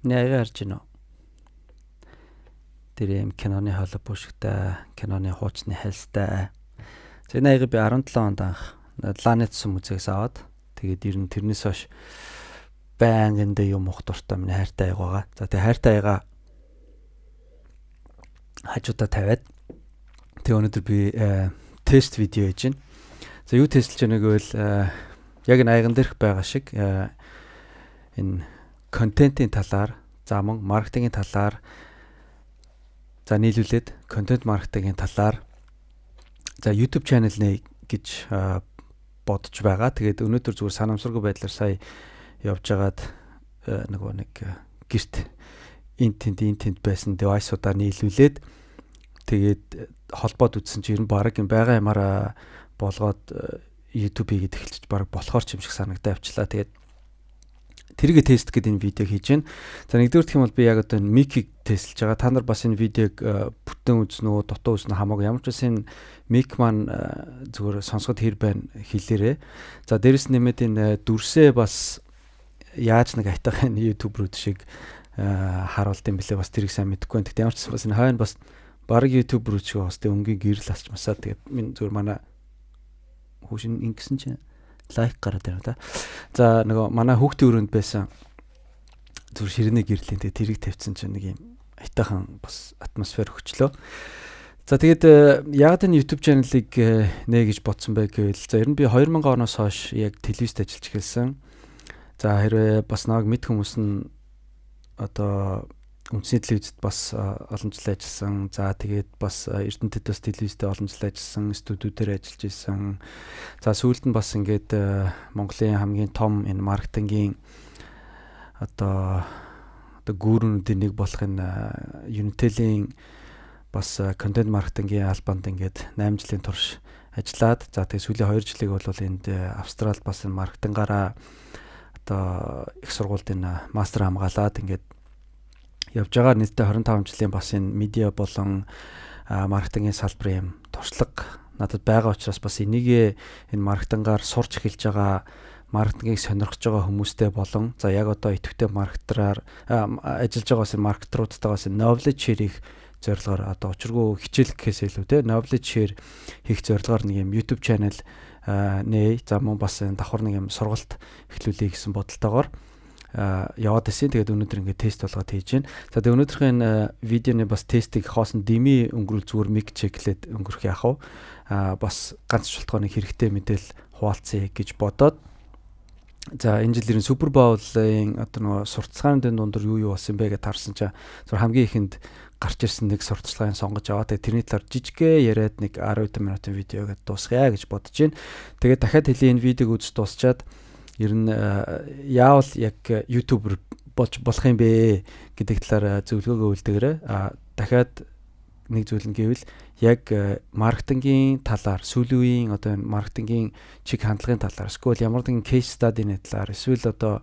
Миний аяга харж гинөө. Тэр юм киноны хоолой бушигтай, киноны хуучны хальстай. За, энэ аяга би 17 онд анх Ланет сум үзээс аваад, тэгээд ер нь тэрнээс хойш байнга эндээ юм уух дуртай миний хайртай аяга байгаа. За, тэгээ хайртай аяга хажуудаа тавиад, тэгээ өнөөдөр би тест видео хийж байна. За, юу тестлж байна гэвэл яг энэ аяган дээрх байгаа шиг энэ контентын талаар, за мөн маркетингийн талаар, за нийлүүлээд контент маркетингийн талаар, за YouTube channel нэ гэж бодож байгаа. Тэгээд өнөөдөр зүгээр санамсаргүй байдлаар сая явж байгаад нөгөө нэг гэрт эн тэнд эн тэнд байсан device уудаа нийлүүлээд, тэгээд холбоод үзсэн чинь ер нь баг юм байгаа юмараа болгоод YouTube хийгээд эхэлчих баг болохоор ч юм шиг санагдаа авчлаа. Тэгээд тэрийг тест гэдэг энэ видео хийж байна. За, нэгдүгээр гэх юм бол би яг одоо энэ mic ийг тестэлж байгаа. Та нар бас энэ видеог бүтэн үзнэ үү, дутуу үзнэ үү хамаагүй, ямар ч байсан энэ mic маань зүгээр сонсоход хэр байна хэлээрээ. За, дээрэс нэмээд энэ дүрсээ бас яаж нэг айтах энэ YouTuber үүд шиг харуулд юм бэлээ, бас тэрийг сайн мэдэхгүй байна. Гэхдээ ямар ч бас энэ хойно бас баг YouTuber үүд шиг бас тэг өнгийн гэрэл асчмасаа. Тэгээд минь зүгээр манай хүүшин ингэсэн чинь like гараад байна та. За, нөгөө манай хүүхдийн өрөөнд байсан зүгээр ширээний гэрлийн, тэгээ тэрийг тавьсан чинь нэг юм айтайхан бас атмосфер өгчлөө. За, тэгээд яагаад энэ YouTube channel-ыг нэ гэж бодсон бэ гэвэл, за, ер нь би 2000 оноос хойш яг телевизд ажиллаж эхэлсэн. За, хэрвээ бас намайг мэд хүмүүс нь одоо үндэсний телевизэд бас олон жил ажилласан. За, тэгээд бас Эрдэнэтэд бас телевизтэй олон жил ажилласан, студиудээр ажиллаж исэн. За, сүүлд нь бас ингээд Монголын хамгийн том энэ маркетингийн одоо гүрүүнүүдийн нэг болох энэ Unitel-ийн бас контент маркетингийн албанд ингээд 8 жилийн турш ажиллаад, за, тэгээ сүүлийн 2 жилиг бол энд Австралид бас энэ маркетингаараа одоо их сургуульд энэ мастер хамгаалаад ингээд явж байгаа. Нийтдээ 25 жилийн бас энэ медиа болон маркетингийн салбарын юм туршлага надад байгаа учраас бас энийгээ энэ маркетингаар сурч эхэлж байгаа, маркетингийг сонирхож байгаа хүмүүстэй болон, за, яг одоо идэвхтэй маркетераар ажиллаж байгаа бас маркетеруудтайгаа бас knowledge share хийх зорилгоор, одоо учиргүй хичээл гэхээс илүү те knowledge share хийх зорилгоор нэг юм YouTube channel нээ. За, мөн бас давхар нэг юм сургалт эхлүүлье гэсэн бодолтойгоор яваад исэн. Тэгээд өнөөдөр ингээд тест болгоод хийж байна. За, тэгээд өнөөдрхийн энэ видеоны бас тестийг хоосон дими өнгөрүүл зүгээр mic check лээд өнгөрөх яах вэ? Бас ганц шалтгааны хэрэгтэй мэдээлэл хуваалцъя гэж бодоод, за, энэ жил ерэн Super Bowl-ын одоо нөгөө сурталчилгааны дундуур юу юу болсон бэ гэж харсан чинь зөв хамгийн ихэнд гарч ирсэн нэг сурталчилгааг сонгож аваад, тэгээд тэрний талаар жижиггээ яриад нэг 10 минутын видео гэдээ дуусгая гэж бодож байна. Тэгээд дахиад хэлье, энэ видеог үзэж дуусчаад ер нь яавал яг YouTuber болж болох юм бэ гэдэг талаар зөвлөгөөгөө үлдээгээрэй. А дахиад нэг зүйл нь гэвэл яг маркетингийн талаар, сүүлийн үеийн одоо энэ маркетингийн чиг хандлагын талаар, эсвэл ямар нэгэн case study-ны талаар, эсвэл одоо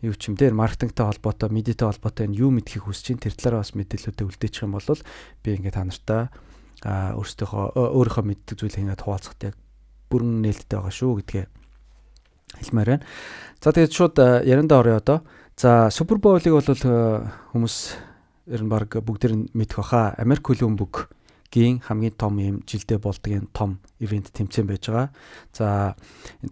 юу ч юм дээр маркетингтэй холбоотой, медиатай холбоотой энэ юу мэдэхийг хүсэж чинь тэр талаараа бас мэдээллүүдээ үлдээчих юм бол би ингээд та нартай өөрсдийнхөө өөрийнхөө мэддэг зүйлийг ингээд хуваалцахад яг бүрэн нээлттэй байгаа шүү гэдгээ хэлмээр байна. За, тэгээд шууд яриандаа оръё одоо. За, Super Bowl-ыг бол хүмүүс ер нь баг бүгд нь мэдэх баха. Америк хөлбөмбөгийн хамгийн том юм жилдээ болдог юм том event тэмцээн байж байгаа. За,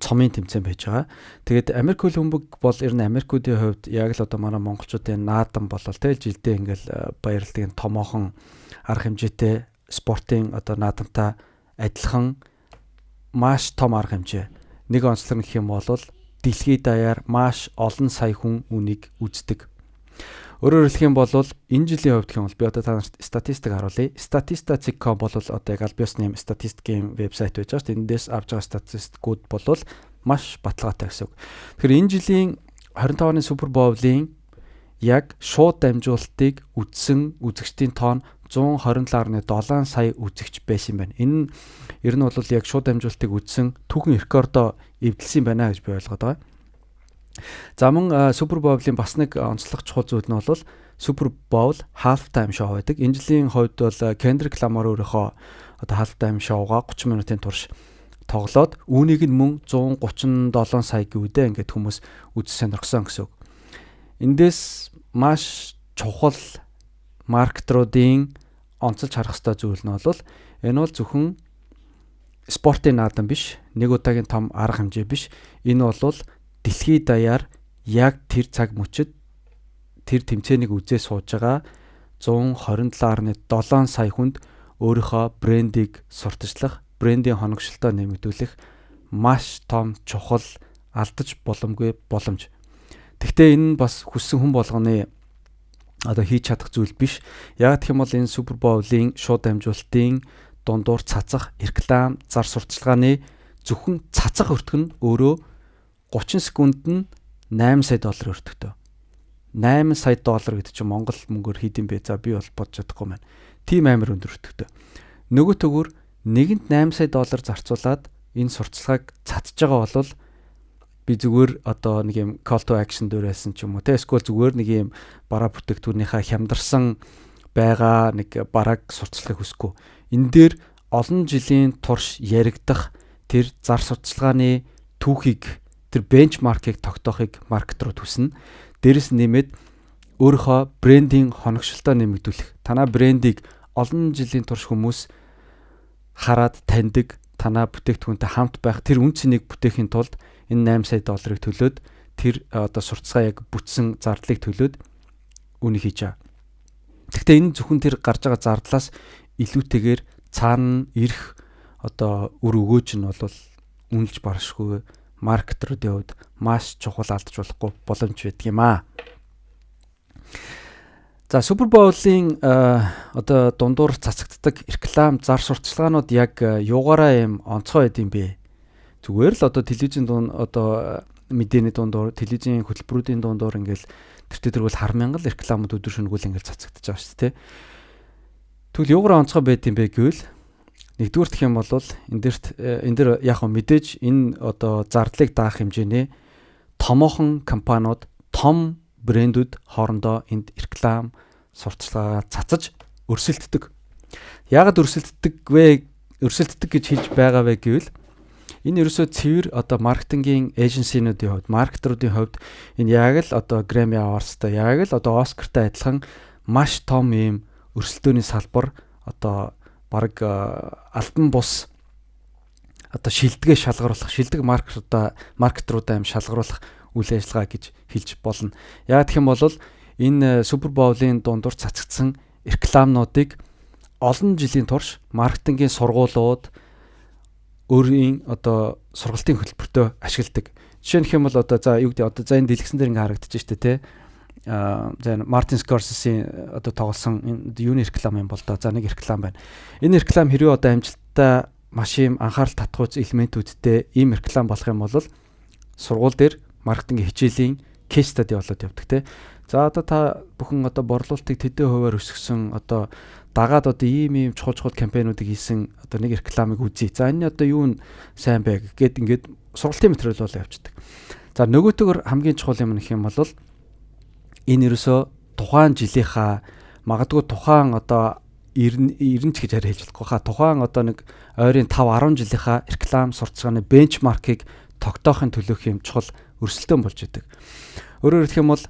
цомын тэмцээн байж байгаа. Тэгээд Америк хөлбөмбөг бол ер нь Америкуудын хувьд яг л одоо манай монголчуудын наадам болол тэгэл жилдээ ингээл баярладаг энэ томоохон арга хэмжээтэй спортын одоо наадамтай адилхан маш том арга хэмжээ. Нэг онцлог нь гэх юм бол дэлхийд даяар маш олон сая хүн үнийг үздэг. Өөрөөр хэлэх юм бол энэ жилийн хувьд гэх юм бол би одоо та нарт статистик харуулъя. Statista.com бол одоо яг аль биесны юм статистикийн вебсайт байж байгаа шүү дээ. Эндээс авч байгаа статистикууд бол маш баталгаатай гэсэн үг. Тэгэхээр энэ жилийн 25 оны Super Bowl-ийн яг шууд дамжуулалтыг үзсэн үзэгчдийн тоон 127.7 сая үзэгч байсан юм байна. Энэ нь ер нь бол яг шууд дамжуулалтыг үзсэн түүхэн рекордоо эвдэлсэн байна гэж би ойлгоод байгаа. За, мөн Super Bowl-ийн бас нэг онцлог чухал зүйл нь бол Super Bowl halftime show байдаг. Энэ жилийн хувьд бол Kendrick Lamar өөрийнхөө одоо halftime show-га 30 минутын турш тоглоод, үүнийг нь мөн 137 сая гүвдээ ингээд хүмүүс үзэж сонирхсон гэсэн үг. Эндээс маш чухал маркетруудын онцолж харах ёстой зүйл нь бол энэ бол зөвхөн спортын наадам биш, нэг удаагийн том арга хэмжээ биш. Энэ бол дэлхийд даяар яг тэр цаг мөчид тэр тэмцээнийг үзээ сууж байгаа 127.7 сая хүнд өөрийнхөө брендийг сурталчлах, брендийн хоногшилтоо нэмэгдүүлэх маш том чухал алдаж боломгүй боломж. Гэхдээ энэ нь бас хүссэн хүн болгоны одоо хийж чадах зүйл биш. Яг гэх юм бол энэ Super Bowl-ийн шууд дамжуулалтын дундуур цацах реклам зар сурталчилгааны зөвхөн цацах өртөг нь өөрөө 30 секунд нь 8 сая доллар өртөгтэй. 8 сая доллар гэдэг чинь Монгол мөнгөөр хэд юм бэ? За би бол бодож чадахгүй байна. Тийм амар өндөр өртөгтэй. Нөгөө төгөр нэгэнд 8 сая доллар зарцуулаад энэ сурталчилгааг цацж байгаа бол би зүгээр одоо нэг юм call to action дээрээсэн ч юм уу те, эсвэл зүгээр нэг юм бараа бүтээгдэхүүнийхээ хямдарсан байгаа нэг барааг сурталчлахыг хүсэхгүй. Энэ дээр олон жилийн турш яригдах тэр зар сурталчилгааны түүхийг, тэр benchmark ыг тогтоохыг маркетрууд хүснэ. Дээрэс нь нэмээд өөрийнхөө брендийн хоногшилтоо нэмэгдүүлэх. Танаа брендийг олон жилийн турш хүмүүс хараад таньдаг, танаа бүтээгдэхүүнтэй хамт байх тэр үнэ цэнийг бүтээхийн тулд энэ 8 сая долларыг төлөөд, тэр одоо сурталчилгаа яг бүтсэн зардлыг төлөөд үүнийг хийж байгаа. Гэхдээ энэ зөвхөн тэр гарч байгаа зардлаас илүүтэйгээр цаана ирэх одоо үр өгөөж нь бол үнэлж баршгүй, маркетруудын хувьд маш чухал, алдаж болохгүй боломж байдаг юм аа. За, Super Bowl-ийн одоо дундуур цацагддаг реклам зар сурталчилгаанууд яг юугаараа юм онцгой байд юм бэ? Зүгээр л одоо телевизийн дунд, одоо мэдээний дундуур, телевизийн хөтөлбөрүүдийн дундуур ингээл тэр тэргүүл хар мянган рекламууд өдөр шөнөгүй ингээл цацагдаж байгаа шүү дээ. Тэгвэл юугаараа онцгой байд юм бэ гэвэл нэгдүгээр гэх юм бол энэ дэрт энэ дэр яг хөө мэдээж энэ одоо зардлыг даах хэмжээний томоохон компаниуд, том брэндүүд хоорондоо энд реклам сурталчилгаагаа цацаж өрсөлддөг. Яагаад өрсөлддөг вэ? Өрсөлддөг гэж хэлж байгаа вэ гэвэл энэ ерөөсөө цэвэр одоо маркетингийн agency нүүдийн хувьд, маркетруудын хувьд энэ яг л одоо Grammy Awards-тай, яг л одоо Oscar-тай адилхан маш том ийм өрсөлдөөний салбар, одоо баг албан бус одоо шилдэгээ шалгаруулах, шилдэг маркетруудаа юм шалгаруулах үйл ажиллагаа гэж хэлж болно. Яг гэх юм бол энэ Super Bowl-ын дундуур цацагдсан рекламнуудыг олон жилийн турш маркетингийн сургуулиуд өөрийн одоо сургалтын хөтөлбөртөө ашигладаг. Жишээ нь гэх юм бол одоо за юу гэдэг, одоо за энэ дэлгэцэн дээр ингээ харагдаж штэ тий. За, Мартин Скорсесийн одоо тоглосон энэ юуны реклам юм бол доо. За, нэг реклам байна. Энэ реклам хэрвээ одоо амжилттай, маш юм анхаарал татах элементүүдтэй ийм реклам болох юм бол сургууль дээр маркетингийн хичээлийн case study болоод явдаг те. За, одоо та бүхэн одоо борлуулалтыг тэдэн хувиар өсгөсөн, одоо дагаад одоо ийм ийм чухал чухал кампайнуудыг хийсэн одоо нэг рекламыг үзье. За, энэ одоо юу нь сайн бэ гэгээд ингээд сургалтын материал болоо явчихдаг. За, нөгөөтэйгөр хамгийн чухал юм нэх юм бол энэ ерөөсөө тухайн жилийнхаа, магадгүй тухайн одоо 90 90 ч гэж арай хэлж болохгүй хаа, тухайн одоо нэг ойрын 5 10 жилийнхаа реклам сурталчилгааны benchmark ыг тогтоохын төлөөх юм чухал өрсөлдөөн болж идэг. Өөрөөр хэлэх юм бол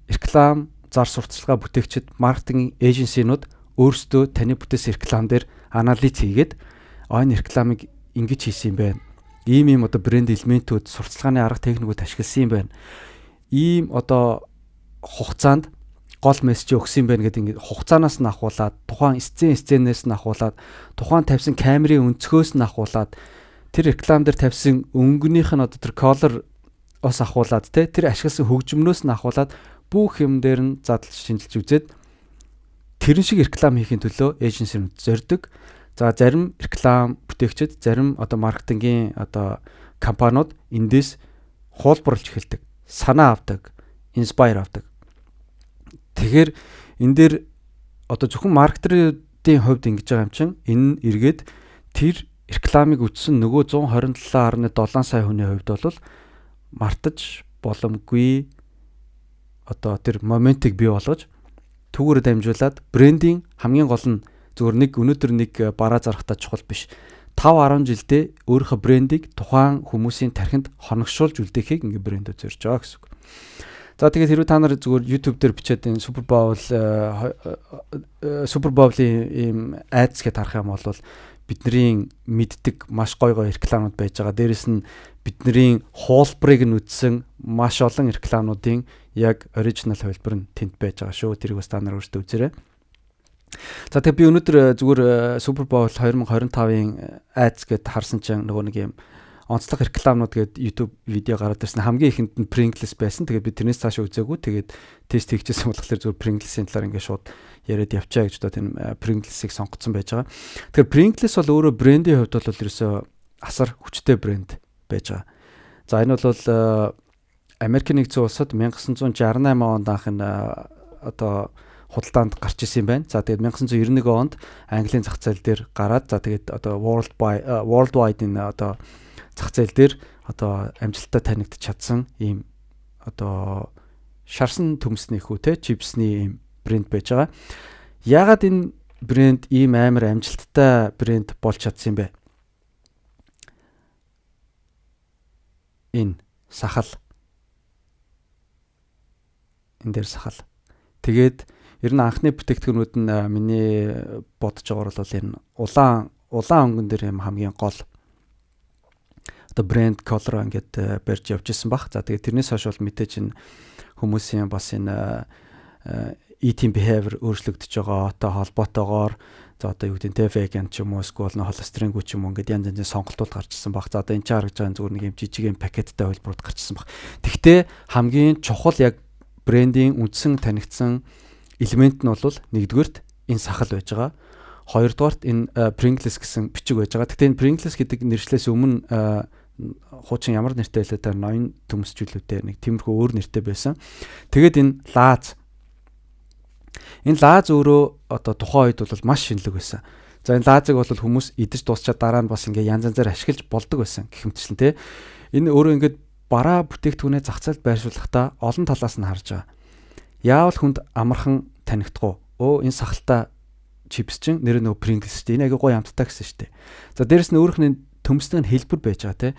реклам зар сурталчилгаа бүтээгчид, маркетинг agency нууд өөрсдөө таны бүтээсэн реклам дээр анализ хийгээд, энэ рекламыг ингэж хийсэн юм байна. Ийм ийм одоо брэнд элементүүд, сурталчилгааны арга техникүүд ашигласан юм байна. Ийм одоо хугацаанд гол мессеж өгсөн юм байна гэдэг, ингээд хугацаанаас нь ахуулаад, тухайн сценээс нь ахуулаад, тухайн тавьсан камерын өнцгөөс нь ахуулаад, тэр реклам дээр тавьсан өнгөнийх нь одоо тэр color ос ахуулаад те, тэр ашигласан хөгжмнөөс нь ахуулаад бүх юм дээр нь задлж шинжилж үзээд тэрэн шиг реклам хийхин төлөө agency нүүд зорддог. За, зарим реклам бүтээгчид, зарим одоо маркетингийн одоо компаниуд эндээс хуулбарлаж эхэлдэг. Санаа авдаг, inspire авдаг. Тэгэхээр энэ дээр одоо зөвхөн маркетерийн хувьд ингэж байгаа юм чинь энэ нь эргээд тэр рекламыг үзсэн нөгөө 127.7 сая хүний хувьд бол мартаж боломгүй одоо тэр моментыг бий болгож, түүгээрээ дамжуулаад брендинг, хамгийн гол нь зөвхөн нэг өнөөдөр нэг бараа зарахтаа чухал биш. 5 10 жилдээ өөрийнхөө брендийг тухайн хүмүүсийн тархинд хоногшуулж үлдээхийг ингээ брэндүүд зорж байгаа гэсэн үг. За, тэгээд хэрвээ та нар зүгээр YouTube дээр бичээд энэ Super Bowl-ийн ийм ads гэдээ харах юм бол бидний мэддэг маш гой гой рекламууд байж байгаа. Дээрэс нь бидний хуулбарыг нь үзсэн маш олон рекламуудын яг original хувилбар нь тэнд байж байгаа шүү. Тэрийг бас та нар өөрсдөө үзээрэй. За, тэгээ би өнөөдөр зүгээр Super Bowl 2025-ын ads гэд харсан чинь нөгөө нэг юм онцлог рекламнууд гээд YouTube видео гараад ирсэн. Хамгийн ихэнд нь Pringles байсан. Тэгээд би тэрнээс цаашаа үзээгүй. Тэгээд тест хийчихсэн болохоор зүгээр Pringles-ийн талаар ингээд шууд яриад явчаа гэж одоо тийм Pringles-ийг сонгоцсон байж байгаа. Тэгэхээр Pringles бол өөрөө брендийн хувьд бол ерөөсөө асар хүчтэй брэнд байж байгаа. За, энэ бол Америкийн нэгдсэн улсад 1968 онд анх энэ одоо худалдаанд гарч исэн юм байна. За, тэгээд 1991 онд Английн зах зээл дээр гараад, за, тэгээд одоо worldwide энэ одоо зах зээл дээр одоо амжилттай танигдчих чадсан ийм одоо шарсан төмсний хүү те чипсний ийм брэнд байж байгаа. Яагаад энэ брэнд ийм амар амжилттай брэнд болж чадсан юм бэ? Энэ сахал. Энэ дээр сахал. Тэгээд ер нь анхны бүтээгдэхүүнүүд нь миний бодож байгаагаар бол энэ улаан өнгөн дээр юм хамгийн гол одоо брэнд color ингээд барьж явж исэн баг. За, тэгээд тэрнээс хойш бол мэдээж энэ хүмүүсийн бас энэ eating behavior өөрчлөгдөж байгаатай холбоотойгоор, за, одоо юу гэдэг нь те vegan ч юм уу, эсвэл холестерингүй ч юм уу, ингээд янз янзын сонголтууд гарч ирсэн баг. За, одоо энэ ч харагдж байгаа зүгээр нэг юм жижиг юм пакеттай хувилбарууд гарч ирсэн баг. Тэгтээ хамгийн чухал яг брендийн үндсэн танигдсан элемент нь бол нэгдүгээрт энэ сахал байж байгаа. Хоёрдугаарт энэ Pringles гэсэн бичиг байж байгаа. Тэгтээ энэ Pringles гэдэг нэршлээс өмнө хуучин ямар нэртэй байлаа та, ноён төмсчлүүдээ, нэг тиймэрхүү өөр нэртэй байсан. Тэгээд энэ лааз өөрөө одоо тухайн үед бол маш шинэлэг байсан. За, энэ лаазыг бол хүмүүс идэж дуусчаад дараа нь бас ингээ янз янзаар ашиглаж болдог байсан гэх мэтчлэн те. Энэ өөрөө ингээд бараа бүтээгдэхүүнээ зах зээлд байршуулахдаа олон талаас нь харж байгаа. Яавал хүнд амархан танигдах уу? Өө, энэ сахалтай чипс чинь нэр нөгөө Pringles шүү дээ. Энэ аягүй гоё амттай гэсэн шүү дээ. За, дээрэс нь өөрөх нь төмсний хэлбэр байж байгаа те.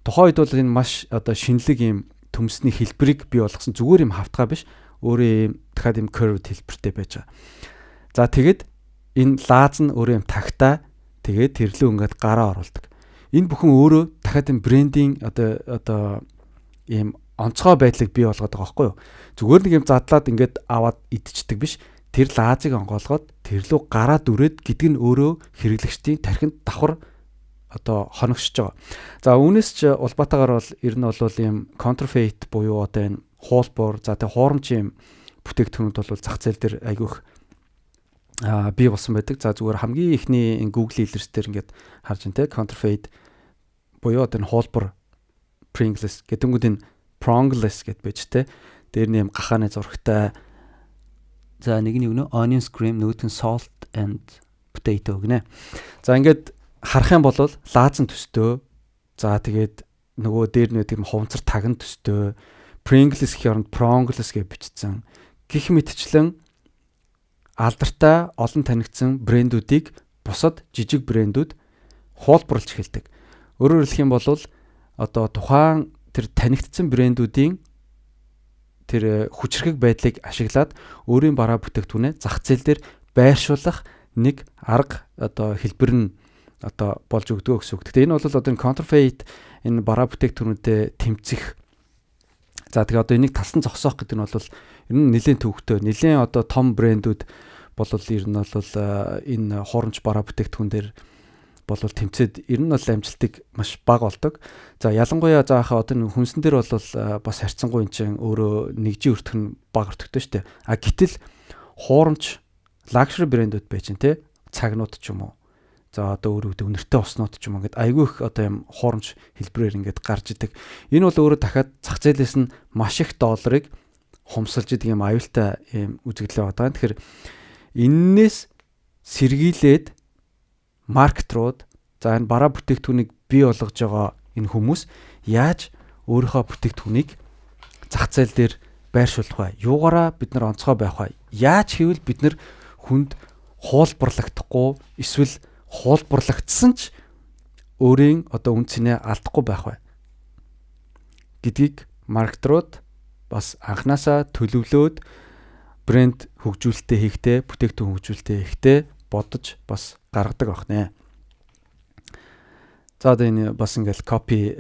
Тухайн үед бол энэ маш одоо шинэлэг юм төмсний хэлбэрийг бий болгосон, зүгээр юм хавтгай биш. Өөрөө юм дахиад юм curved хэлбэртэй байж байгаа. За, тэгэд энэ лааз нь өөрөө юм тагтаа, тэгээд тэрлүү ингээд гараа оруулдаг. Энэ бүхэн өөрөө дахиад энэ брендинг одоо ийм онцгой байдлыг бий болгоод байгаа байхгүй юу? Зүгээр нэг юм задлаад ингээд аваад идчихдэг биш. Тэр лаазыг онгоолгоод тэрлүү гараа дүрээд гэдэг нь өөрөө хэрэглэгчдийн тархинд давхар одоо хоногшиж байгаа. За, үүнээс ч улбаатаагаар бол ер нь бол ийм counterfeit буюу одоо энэ хуулбар, за, тэгээ хуурамч юм бүтээгдэхүүнүүд бол зах зээл дээр айгүйх бий болсон байдаг. За, зүгээр хамгийн эхний энэ Google илэрс дээр ингээд харж байна те, counterfeit буюу одоо энэ хуулбар Pringles гэдэнгүүд энэ Prongless гэд байж те. Дээр нь юм гахааны зурагтай. За, нэг нь юу нэ, onion cream, нөгөөх нь salt and potato гинэ. За, ингээд харах юм бол лаазан төстэй. За, тэгээд нөгөө дээр нь тийм хуванцар таган төстэй. Pringles гэх оронд Prongless гэж бичсэн. Гэх мэтчлэн алдартай олон танигдсан брэндүүдийг бусад жижиг брэндүүд хуулбарлаж эхэлдэг. Өөрөөр хэлэх юм бол одоо тухайн тэр танигдсан брэндүүдийн тэр хүчрхэг байдлыг ашиглаад өөрийн бараа бүтээгдэхүүнээ зах зээл дээр байршуулах нэг арга одоо хэлбэр нь одоо болж өгдөг гэсэн үг. Гэхдээ энэ бол одоо энэ counterfeit энэ бараа бүтээгдэхүүнүүдэд тэмцэх. За, тэгээ одоо энийг талсан зогсоох гэдэг нь бол ер нь нэлээд төвөгтэй. Нэлээд одоо том брэндүүд бол ер нь бол энэ хуурамч бараа бүтээгдэхүүн дээр бол тэмцээд ер нь бол амжилтыг маш бага болдог. За, ялангуяа за хаа одоо нэг хүнсэн дээр бол бас харьцангуй эн чинь өөрөө нэгжийн өртөх нь бага өртөгтэй шүү дээ. А гэтэл хуурамч luxury брэндүүд байж чинь те, цагнууд ч юм уу. За, одоо өөр гэдэг үнэртэй уснууд ч юм ингээд айгүй их одоо юм хуурамч хэлбэрээр ингээд гарч идэг. Энэ бол өөрөө дахиад зах зээлээс нь маш их долларыг хумсалж идэг юм аюултай юм үзэгдэл байгаа. Тэгэхээр эннээс сэргийлээд маркетрууд, за, энэ бараа бүтээгдэхүүнийг бий болгож байгаа энэ хүмүүс яаж өөрийнхөө бүтээгдэхүүнийг зах зээл дээр байршуулах вэ? Юугаараа бид нар онцгой байх вэ? Яаж хийвэл бид нар хүнд хуулбарлагдахгүй эсвэл хуулбарлагдсан ч өөрийн одоо үнэ цэнэ алдахгүй байх вэ гэдгийг маркетрууд бас анханасаа төлөвлөөд брэнд хөгжүүлэлтээ хийхдээ, бүтээгдэхүүн хөгжүүлэлтээ хийхдээ бодож бас гаргадаг байна. За одоо энэ бас ингээл copy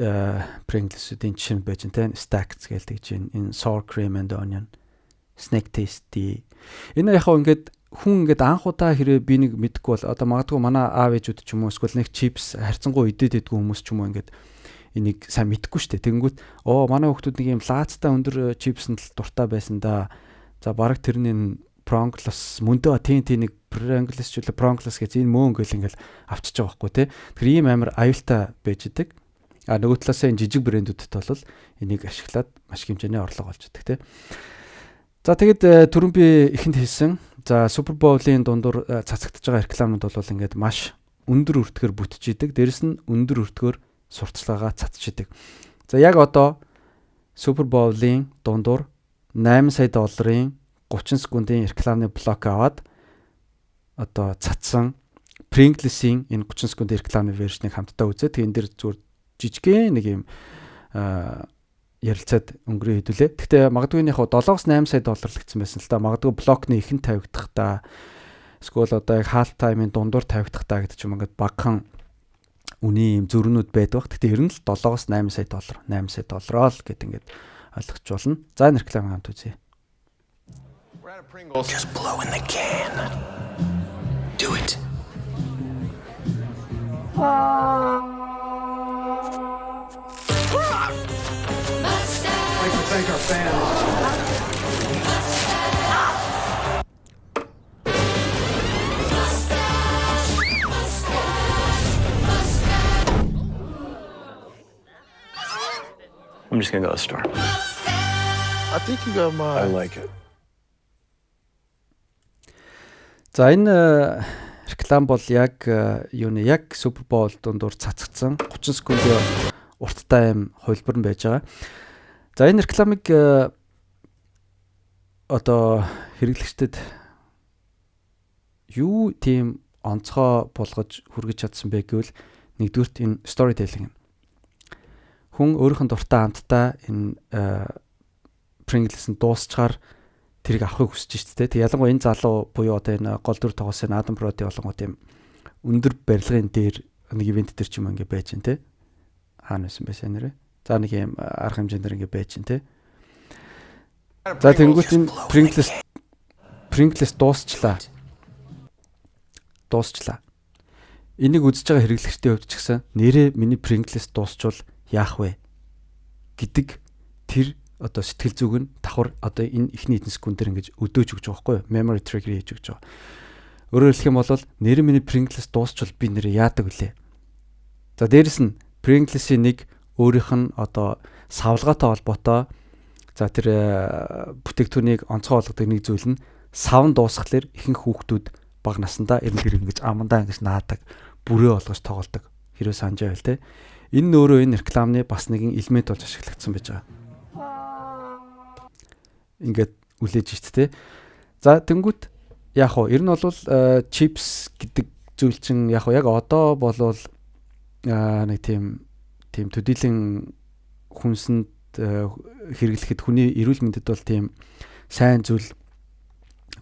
Pringles-үүдийн жишээ нь байж байна те. Stacks гээл тэгж энэ sour cream and onion, snack tasty. Энэ яг хаа ингээд хүн ингээд анх удаа хэрвээ би нэг мэдэхгүй бол одоо магадгүй манай аав ээжүүд ч юм уу эсвэл нэг чипс харьцангуй идээд идэггүй хүмүүс ч юм уу ингээд энийг сайн мэдэхгүй шүү дээ. Тэгэнгүүт оо манай хүүхдүүд нэг юм лаацтай өндөр чипсэнд л дуртай байсан да. За бараг тэрний Pringles мөндөө тийм тийм нэг Pringles ч үлээ Pringles гэж энэ мөө ингээл ингээл авчиж байгаа байхгүй тий. Тэгэхээр ийм амар аюултай байж идэг. А нөгөө талаасаа энэ жижиг брэндүүдэд бол энийг ашиглаад маш их хэмжээний орлого олж идэг тий. За тэгэд түрүүн би ихэнд хэлсэн. За Super Bowl-ийн дундуур цацагдж байгаа рекламууд бол ингээд маш өндөр өртгөр бүтэж идэг. Дээрэс нь өндөр өртгөр сурталчилгаагаа цацж идэг. За яг одоо Super Bowl-ийн дундуур 8 сая долларын 30 секундын рекламны блок аваад одоо цацсан Pringles-ийн энэ 30 секундын рекламны version ийг хамтдаа үзээ. Тэгээ энэ дэр зүгээр жижигхэн нэг юм ярилцаад өнгөрөө хэдүүлээ. Гэхдээ магадгүй яг 7-оос 8 сая доллар л гэсэн байсан л та. Магадгүй блокны ихэн тавигдах та эсвэл одоо яг half time-ын дундуур тавигдах та гэдэг ч юм ингээд багахан үний юм зөрүүнүүд байдаг. Гэхдээ ер нь л 7-оос 8 сая доллар, 8 сая доллароо л гэд ингээд ойлгож болно. За энэ рекламыг хамт үзье. Just blow in the can. Do it. I'd like to thank our fans. I'm just gonna go to the store. I think you got my. I like it. За энэ реклам бол яг юуны яг Super Bowl дундуур цацагдсан 30 секундын урттай юм хувилбар нь байж байгаа. За энэ рекламыг одоо хэрэглэгчдэд юу тийм онцгой болгож хүргэж чадсан бэ гэвэл нэгдүгürt энэ storytelling. Хүн өөрийнх нь дуртай амттай энэ Pringles-ын дуусчаар тэрийг авахыг хүсэж шүү дээ. Тэг ялангуяа энэ залуу буюу одоо энэ гол дүр тоглосон Адам Броди болонгууд тийм өндөр барилгын дээр нэг ивент дээр ч юм ингээ байж гин те. Хаана байсан бэ сайн нэрээ. За нэг юм арга хэмжээнд дэр ингээ байж гин те. За тэнгуут энэ Pringles дуусчлаа. Дуусчлаа. Энийг үзэж байгаа хэрэглэгчдийн хувьд ч гэсэн нэрээ миний Pringles дуусчвал яах вэ гэдэг тэр одоо сэтгэл зүг нь давхар одоо энэ эхний хэдэн секундээр ингэж өдөөж өгч байгаа байхгүй юу? Memory trigger хийж өгч байгаа. Өөрөөр хэлэх юм бол нэр миний Pringles дуусчвал би нэрээ яадаг вүлээ. За дээрэс нь Pringles-ийн нэг өөрийнх нь одоо савлгаатай холбоотой за тэр бүтээгдэхүүнийг онцгой болгодог нэг зүйл нь савн дуусхалаар ихэнх хүүхдүүд бага насндаа эрен тэр ингэж амандаа ингэж наадаг, бүрээ болгож тоглодог. Хэрвээ санаж байвал те. Энэ нь өөрөө энэ рекламны бас нэгэн элемент болж ашиглагдсан байж байгаа. Ингээд үлээж шít те. За тэнгүүт яг хуу ер нь бол чипс гэдэг зүйл чинь яг хуу яг одоо болвол нэг тийм төдийлөн хүнсэнд хэрэглэхэд хүний эрүүл мэндэд бол тийм сайн зүйл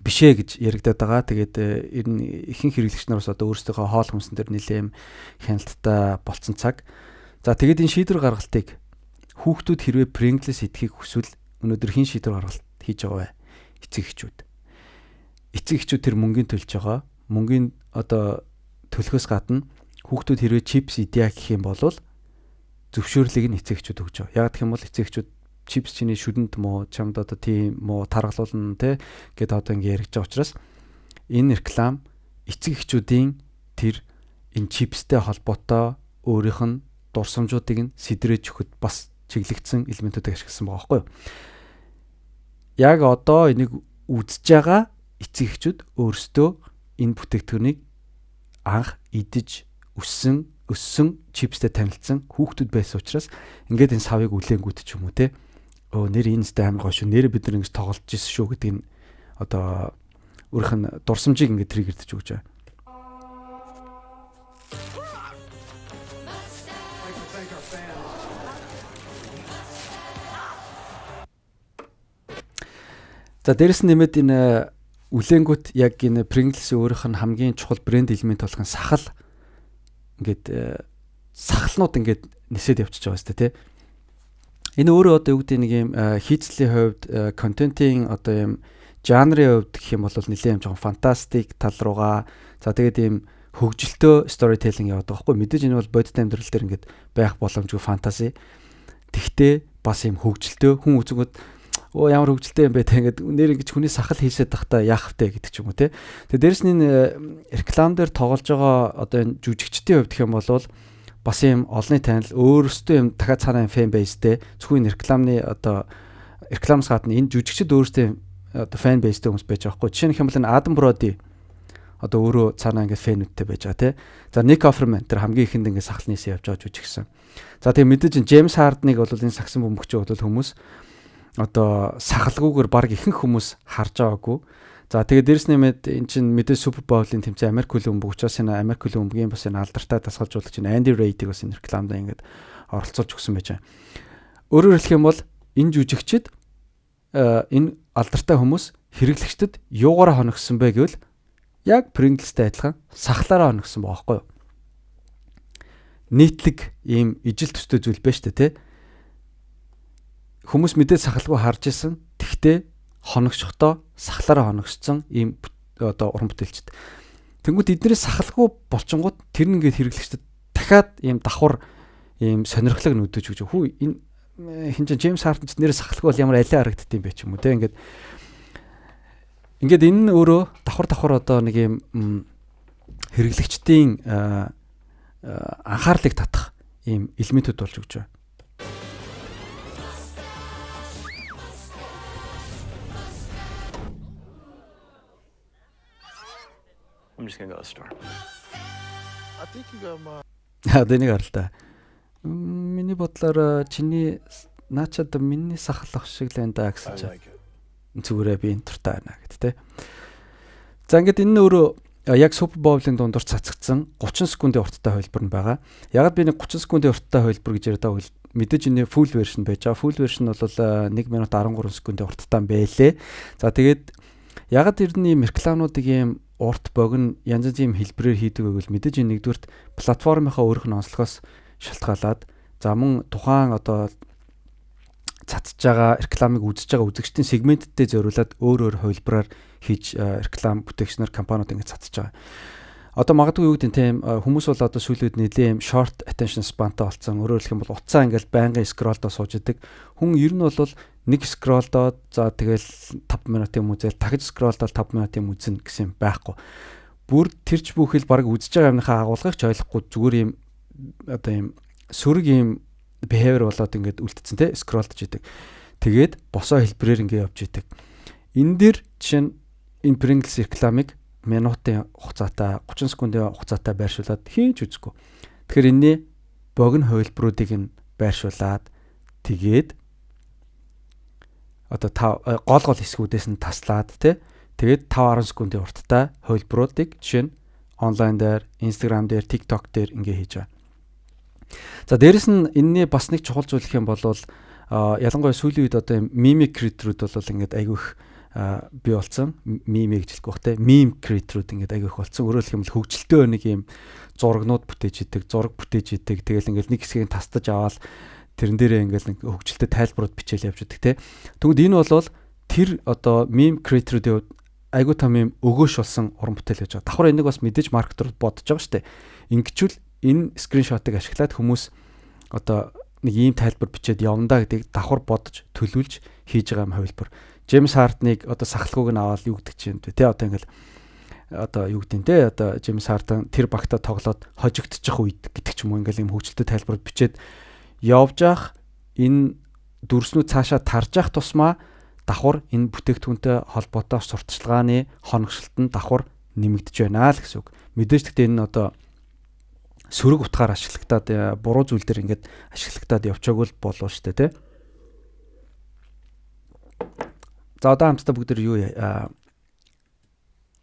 биш ээ гэж яригадаад байгаа. Тэгээд ер нь ихэнх хэрэглэгч нар бас одоо өөрсдийнхөө хоол хүнсэн дээр нэлээн хяналттай болцсон цаг. За тэгээд энэ шийдвэр гаргалтыг хүүхдүүд хэрвээ Pringles идэхийг хүсвэл өнөөдөр хэн шийдвэр гаргалт хийж байгаа вэ? Эцэг эхчүүд. Эцэг эхчүүд тэр мөнгөний төлж байгаа. Мөнгөний одоо төлөхөөс гадна хүүхдүүд хэрвээ чипс идья гэх юм бол зөвшөөрлийг нь эцэг эхчүүд өгч байгаа. Яг гэх юм бол эцэг эхчүүд чипс чиний шүдэнд муу, чамд одоо тийм муу таргалуулна те гэд одоо ингэ яригдж байгаа учраас энэ реклам эцэг эхчүүдийн тэр энэ чипстэй холбоотой өөрийнх нь дурсамжуудыг нь сэдрэж өгөхөд бас чиглэгдсэн элементүүдийг ашигласан байгаа байхгүй юу? Яг одоо энийг үзэж байгаа эцэг эхчүүд өөрсдөө энэ бүтээгдэхүүнийг анх идэж өссөн чипстэй танилцсан хүүхдүүд байсан учраас ингээд энэ савыг үлээнгүүт ч юм уу те. Өө нэр энэ сте амар гоё шүү. Нэр бид нар ингэж тоглож ирсэн шүү гэдэг нь одоо өөрийнх нь дурсамжийг ингээд триггердэж өгч байгаа. За дээрэс нь нэмээд энэ үлэнгүүт яг энэ Pringles-ийн өөрийнх нь хамгийн чухал брэнд элемент болох нь сахал ингээд сахалнууд ингээд нисээд явчихж байгаа сте тий. Энэ өөрөө одоо юу гэдэг нэг юм хийцлийн хувьд контентын одоо юм жанрын хувьд гэх юм бол нэлээд юм жоохон фантастик тал руугаа за тэгээд ийм хөгжилтөө storytelling яваад байгаа байхгүй. Мэдээж энэ бол бодит амьдрал дээр ингээд байх боломжгүй фэнтези. Тэгтээ бас ийм хөгжилтөө хүн үзэнгүүд оо ямар хөгжилтэй юм бэ те ингээд нэр ингэж хүний сахал хийсэд тахта яах вэ гэдэг ч юм уу те. Тэгээ дээрэс нь энэ реклам дээр тоглож байгаа одоо энэ жүжигчдийн хувьд гэх юм бол бас ийм олонний танил өөрөөсөө юм дахиад цаанаа юм fan base-тэй зөвхөн энэ рекламны одоо рекламаас гадна энэ жүжигчд өөрөөсөө одоо fan base-тэй хүмүүс байж байгаа хгүй. Жишээ нь гэх юм бол энэ Адам Броди одоо өөрөө цаанаа ингээд фэнүүдтэй байж байгаа тий. За Ник Офферман тэр хамгийн ихэнд ингээд сахал нийсэн явж байгаа жүжигсэн. За тэгээ мэдээж энэ Джеймс Хардныг бол энэ сагсан бөмбөгч бол хүмүүс одоо сахалгүйгээр баг ихэнх хүмүүс харж байгаагүй. За тэгээ дээрэс нэмээд эн чинь мэдээж Super Bowl-ын тэмцээн Америк хөлөн бөмбөг учраас энэ Америк хөлөн бөмбөгийн бас энэ алдартай дасгалжуулагч энэ Анди Рейдийг бас энэ рекламд ингээд оролцуулж өгсөн байж байгаа. Өөрөөр хэлэх юм бол энэ жүжигчд энэ алдартай хүмүүс хэрэглэгчдэд юугаараа хоногсон бэ гэвэл яг Pringles-тэй адилхан сахлаараа хоногсон байгаа байхгүй юу? Нийтлэг ийм ижил төстэй зүйл байна шүү дээ, тэ? Хүмүүс мэдээ сахалгүй харж исэн. Тэгтээ хоногшохдоо сахлаараа хоногшсон ийм одоо уран бүтээлчд. Тэнгүүд эднэрээс сахалгүй болчингууд тэр нь ингээд хэрэглэгчдэд дахиад ийм давхар ийм сонирхлог нүдэж өгч хүү энэ хин чинь Джеймс Харден ч нэр сахалгүй бол ямар алиа харагдд юм бэ ч юм уу те ингээд ингээд энэ нь өөрөө давхар одоо нэг ийм хэрэглэгчдийн анхаарлыг татах ийм элементүүд болж өгч байна. I'm just gonna go to the store. I think you got my Одоо энийг харал та. Миний бодлоор чиний наачад миний сахал ах шиг л байна да гэсэн I чинь. like it. Зүгээрээ би энэ туртай байна гэд тэ. За ингээд энэ нь өөрөө яг Super Bowl-ын дундуур цацагдсан 30 секундын урттай хувилбар нь байгаа. Ягаад би нэг 30 секундын урттай хувилбар гэж яриад байгаа вэ? Мэдээж энэ full version байж байгаа. Full version бол 1 минут 13 секундын урттай байлээ. За тэгээд ягаад ер нь ийм рекламнуудыг ийм урт богино янз янзын ийм хэлбэрээр хийдэг вэ гэвэл мэдээж энэ нэгдүгüрт платформынхаа өөрөх нь онцлогоос шалтгаалаад за мөн тухайн одоо цацж байгаа рекламыг үзэж байгаа үзэгчдийн сегменттэй зориулаад өөр өөр хувилбараар хийж реклам бүтээгчнэр компаниуд ингэж цацж байгаа. Одоо магадгүй юу гэдэг нь тийм хүмүүс бол одоо сүүлийн үед нэлээд юм short attention span-тай болсон. Өөрөөр хэлэх юм бол утсаа ингээл байнгын scroll-доо сууж идэг. Хүн ер нь бол нэг scroll-доод за тэгэл 5 минут юм үзэл дахиж scroll-доод 5 минут юм үзнэ гэсэн юм байхгүй. Бүр тэрч бүхэл баг үзэж байгаа юмныхаа агуулгыг ч ойлгохгүй зүгээр юм одоо юм сөрөг юм behavior болоод ингээд үлдсэн те scroll-дож идэг. Тэгээд босоо хэлбэрээр ингээд явж идэг. Энэ дэр жишээ нь энэ Pringles рекламыг минутын хугацаатай 30 секундын хугацаатай байршуулад хийж үзэхгүй. Тэгэхээр энэний богино хувилбаруудыг нь байршуулад тэгээд одоо гол гол хэсгүүдээс нь таслаад те тэгээд 5 10 секундын урттай хувилбаруудыг жишээ нь онлайн дээр, Instagram дээр, TikTok дээр ингээ хийж байгаа. За дээрэс нь энэний бас нэг чухал зүйл гэх юм бол ялангуяа сүүлийн үед одоо meme creator-ууд бол ингээд айгүй их бий болсон. Meme гэж хэлэхгүй бах те. Meme creator-ууд ингээд айгүй их болсон. Өөрөөр хэлэх юм бол хөгжилтэй нэг юм зурагнууд бүтээж идэг, зураг бүтээж идэг. Тэгэл ингээд нэг хэсгийг тастаж аваад тэрэн дээрээ ингээд нэг хөгжилтэй тайлбарууд бичээл явж идэг те. Тэгвэл энэ бол тэр одоо meme creator-уудын хувьд айгүй том юм өгөөш болсон уран бүтээл байж байгаа. Давхар энийг бас мэдээж маркетерууд бодож байгаа шүү дээ. Ингэчүүл энэ скриншотыг ашиглаад хүмүүс одоо нэг ийм тайлбар бичээд явна гэдгийг давхар бодож төлөвлөж хийж байгаа юм хувилбар. Джеймс Хардныг одоо сахалгүйг нь аваад юу гэдэг чинь тэ одоо ингээл одоо юу гэдэг нь тэ одоо Джеймс Харден тэр багтаа тоглоод хожигдчих үед гэдэг ч юм уу ингээл ийм хөгжилтэй тайлбарууд бичээд явж ах энэ дүрснүүд цаашаа тарж ах тусмаа давхар энэ бүтээгдэхүүнтэй холбоотой сурталчилгааны хоногшилт нь давхар нэмэгдэж байна л гэсэн үг. Мэдээж гэхдээ энэ нь одоо сөрөг утгаар ашиглагдаад буруу зүйл дээр ингээд ашиглагдаад явчаагүй л болов шүү дээ тэ. За одоо хамтдаа бүгд юу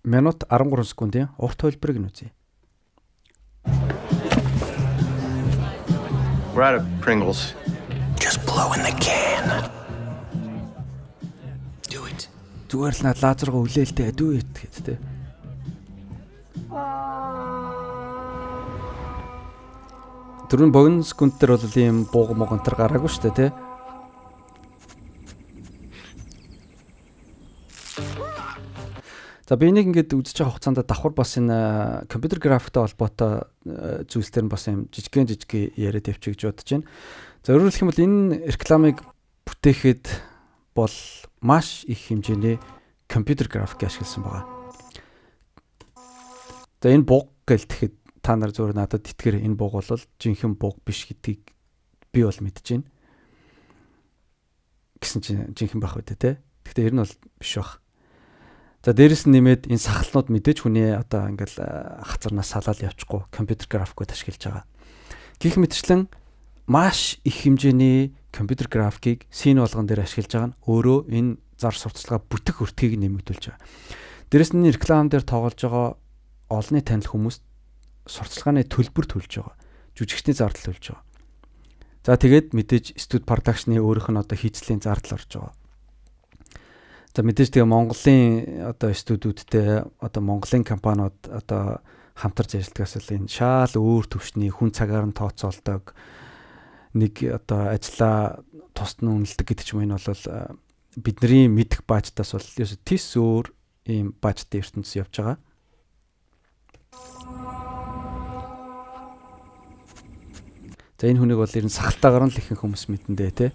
минут 13 секундын урт хувилбарыг нь үзье. We're out of Pringles. Just blow in the can. Do it. Зүгээр л над лазергаа үлээлтэй do it гэт те. Түрүүн богино секунд дээр бол ийм бууг мог энэ төр гараагүй шүү дээ те. За би энийг ингээд үзэж байгаа хугацаанд давхар бас энэ компьютер графиктай холбоотой зүйлс дээр нь бас юм жижигхэн жижиг яриад явчих гэж бодож байна. За өөрөөр хэлэх юм бол энэ рекламыг бүтээхэд бол маш их хэмжээний компьютер график ашигласан байгаа. За энэ буг гэлтэхэд та нар зүгээр надад итгэр, энэ буг бол жинхэнэ буг биш гэдгийг би бол мэдэж байна. Гэсэн чинь жинхэнэ байх үү те. Гэхдээ ер нь бол биш байх. За дээрэс нь нэмээд энэ сахалнууд мэдээж хүний одоо ингээл хацарнаас салаал явчихгүй компьютер графикууд ашиглаж байгаа. Гэх мэтчлэн маш их хэмжээний компьютер графикийг син болгон дээр ашиглаж байгаа нь өөрөө энэ зар сурталчилгаа бүтэх өртгийг нэмэгдүүлж байгаа. Дээрэс нь реклам дээр тоглож байгаа олонний танил хүмүүс сурталчилгааны төлбөр төлж байгаа. Жүжигчний зардал төлж байгаа. За тэгээд мэдээж студ продакшны өөрийнх нь одоо хийцлийн зардал орж байгаа. За мэдээж тэгээ Монголын одоо студиудтэй одоо Монголын компаниуд одоо хамтарч ажилладгаас л энэ шаал өөр төвшний хүн цагаар нь тооцоолдог нэг одоо ажлаа тусад нь үнэлдэг гэдэг ч юм, энэ бол бидний мэдэх баажтаас бол ерөөсө тис өөр ийм баажтай ертөнцийн явж байгаа. За энэ хүнийг бол ер нь сахалтаагаар нь л ихэнх хүмүүс мэдэн дээ те.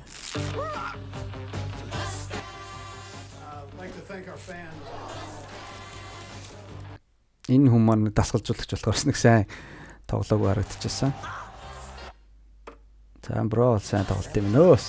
Энэ хүн маань дасгалжуулагч болохоор нэг сайн тоглоог харагдчихсан. За бро сайн тоглолт юм нөөс.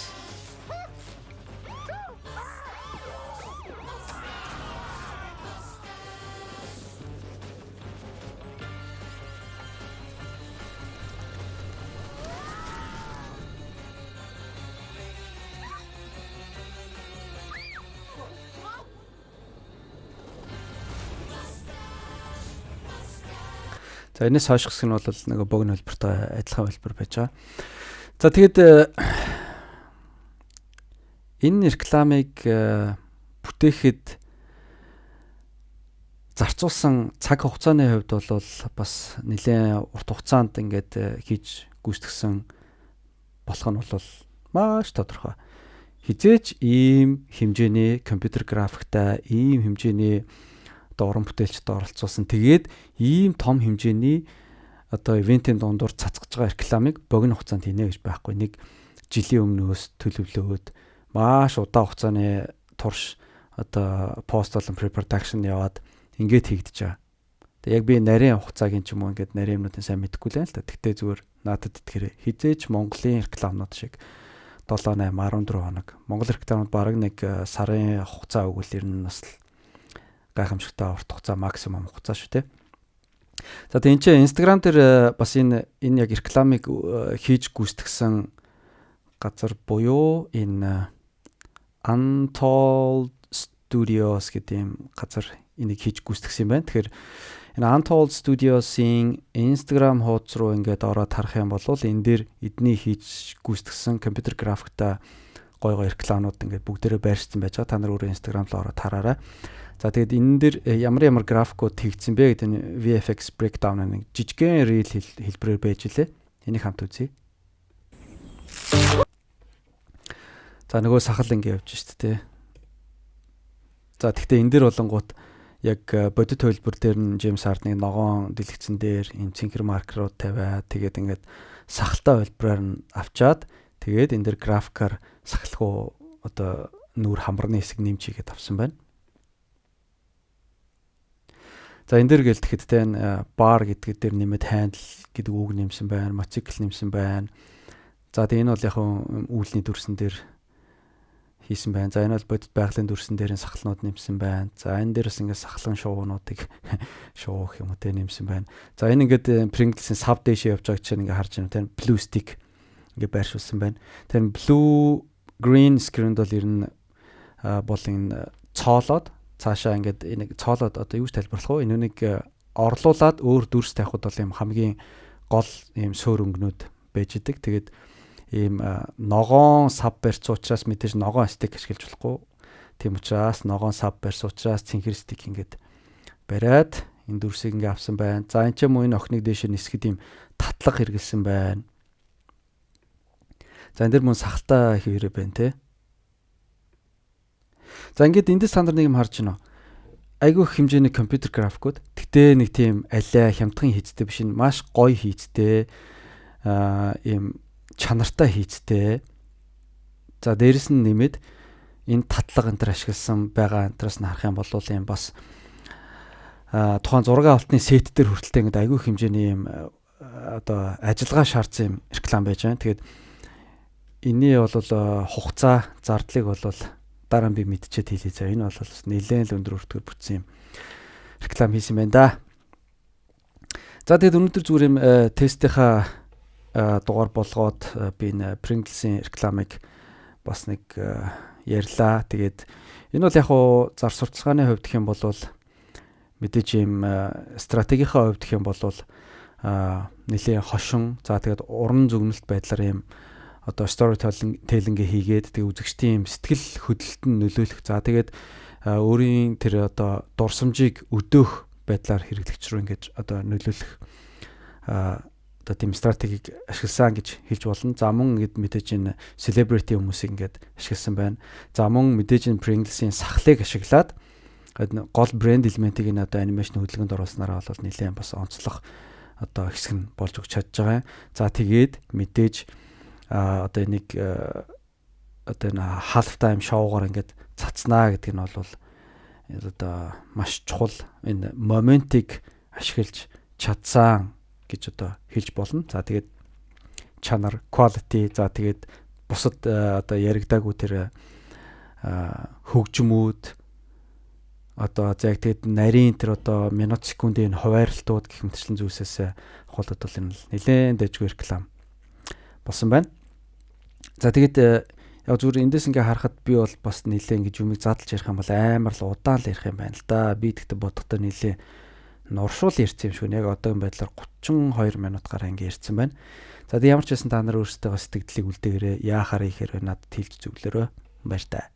За энэс хойш хэсэг нь бол нэг богино хэлбэртэй адилхан хэлбэр байж байгаа. За тэгэд энэ рекламыг бүтээхэд зарцуулсан цаг хугацааны хувьд бол бас нэлээд урт хугацаанд ингээд хийж гүйцэтгсэн болох нь бол маш тодорхой. Хизээч ийм хэмжээний компьютер графиктай, ийм хэмжээний одоо уран бүтээлчд оролцуулсан. Тэгээд ийм том хэмжээний одоо ивентийн дундуур цацгаж байгаа рекламыг богино хугацаанд хийнэ гэж байхгүй. Нэг жилийн өмнөөс төлөвлөөд маш удаан хугацааны турш одоо пост болон pre-production яваад ингээд хийгдэж байгаа. Тэгээ яг би нарийн хугацааг ч юм уу ингээд нарийн юмнуудын сайн мэдэхгүй л юм л та. Тэгтээ зүгээр надад итгэрээ. Хизээч Монголын рекламнууд шиг 7 8 14 хоног. Монгол рекламууд бараг нэг сарын хугацаа өгвөл ер нь бас гайхамшигтай урт хугацаа, максимум хугацаа шүү дээ. За тэгээ энэ чинь Instagram дээр бас энэ яг рекламыг хийж гүйцэтгсэн газар буюу энэ Untold Studios гэдэг юм газар энийг хийж гүйцэтгсэн юм байна. Тэгэхээр энэ Untold Studios-ийн Instagram хуудас руу ингээд ороод харах юм бол энэ дээр эдний хийж гүйцэтгсэн компьютер графиктай гой гой рекламнууд ингээд бүгдээрээ байршсан байж байгаа. Та нар өөрөө Instagram руу ороод хараарай. За тэгээд энэ дэр ямар графикууд хийгдсэн бэ гэдэг нь VFX breakdown нэг жижигхэн reel хэлбэрээр байж илээ. Энийг хамт үзье. За нөгөө сахал ингэ явж шít тэ. За тэгтээ энэ дэр болонгууд яг бодит хөлбөр дээр нь Джеймс Хардны ногоон дэлгэцэн дээр ийм цэнхэр маркерууд тавиад тэгээд ингээд сахалтай хөлбөрөөр нь авчаад тэгээд энэ дэр графикаар сахалгүй одоо нүүр хамарны хэсэг нэмж хийгээд авсан байна. За энэ дэр гэлтэхэд те бар гэдэг дээр нэмээд handle гэдэг үг нэмсэн байна, мотоцикл нэмсэн байна. За тэгээ энэ бол яг үүлний дүрсэн дээр хийсэн байна. За энэ бол бодит байгалийн дүрсэн дээр сахалнууд нэмсэн байна. За энэ дээр бас ингээд сахалан шуунуудыг шуу гэх юм уу те нэмсэн байна. За энэ ингээд Pringles-ийн сав дээшээ явж байгааг чинь ингээд харж байна те blue stick ингээд байршуулсан байна. Тэр blue green screen-д бол ер нь бол энэ цоолоод цаашаа ингээд энийг цоолоод одоо юу гэж тайлбарлах вэ? Энэ үнийг орлуулад өөр дүрс тавихад бол ийм хамгийн гол ийм суур өнгөнүүд байж идэг. Тэгээд ийм ногоон сав барьц учраас мэдээж ногоон стик ашиглаж болохгүй. Тийм учраас ногоон сав барьсан учраас цэнхэр stick ингээд бариад энэ дүрсийг ингээ авсан байна. За, энэ ч юм уу, энэ охиныг дээшээ нисгэд ийм татлага хэрэгэлсэн байна. За, энэ дэр мөн сахалтай хэвээрээ байна те. За, ингээд эндээс та нар нэг юм харж байна уу? Айгүй их хэмжээний компьютер графикууд. Гэтэ нэг тийм алиа хямдхан хийцтэй биш, энэ маш гоё хийцтэй, ийм чанартай хийцтэй. За, дээрэс нь нэмээд энэ татлага энэ төр ашигласан байгаа энэ нь харах юм бол ийм бас тухайн зураг авалтны set дээр хүртэлтэй ингээд айгүй хэмжээний ийм одоо ажиллагаа шаардсан юм реклам байж байна. Тэгээд энэний бол хугацаа зардлыг бол дараа нь би мэдчихэд хэлье заа. Энэ бол бас нэлээд л өндөр өртгөр бүтсэн юм реклам хийсэн байна да. За, тэгээд өнөөдөр зүгээр юм тестийнхаа дугаар болгоод би энэ Pringles-ийн рекламыг бас нэг ярьлаа. Тэгээд энэ бол яг уу зар сурталчилгааны хувьд гэх юм бол, мэдээж ийм стратегийнхаа хувьд гэх юм бол нэлээд хошин, за, тэгээд уран зөгнөлт байдлаар ийм одоо storytelling хийгээд, тэгээд үзэгчдийн ийм сэтгэл хөдлөлтөнд нөлөөлөх, за, тэгээд өөрийн тэр одоо дурсамжийг өдөөх байдлаар хэрэглэгч рүү ингэж одоо нөлөөлөх одоо тийм стратегийг ашигласан гэж хэлж болно. За, мөн ингээд мэдээж энэ celebrity хүмүүсийг ингээд ашигласан байна. За, мөн мэдээж энэ Pringles-ийн сахлыг ашиглаад гол брэнд элементийг энэ одоо animation хөдөлгөөнд оруулснараа бол нэлээд бас онцлог одоо хэсэг нь болж өгч чадж байгаа юм. За, тэгээд мэдээж одоо энийг одоо энэ half time show-гоор ингээд цацнаа гэдэг нь бол одоо маш чухал энэ моментыг ашиглаж чадсан гэж одоо хэлж болно. За, тэгээд чанар, quality, за, тэгээд бусад одоо яригдаагүй тэр хөгжмүүд, одоо за яг тэгээд нарийн тэр одоо минут секундын хуваарлтууд гэх мэтчлэн зүйлсээс ахуулаад бол энэ нэлээд дэжгүй реклам болсон байна. За, тэгээд яг зүгээр эндээс ингээ харахад би бол бас нэлээд ингэж юмыг задлж ярих юм бол амар л удаан л ярих юм байна л да. Би тэгтээ бодохдоо нэлээд нуршуул ярьсан юм шиг, яг одоогийн байдлаар 32 минут гараа ингээ ярьсан байна. За, тэг ямар ч байсан та нар өөрсдөө сэтгэлдлийг үлдээгээрэй. Яахаар ихээр надад хэлж зөвлөрөө. Баяр таа.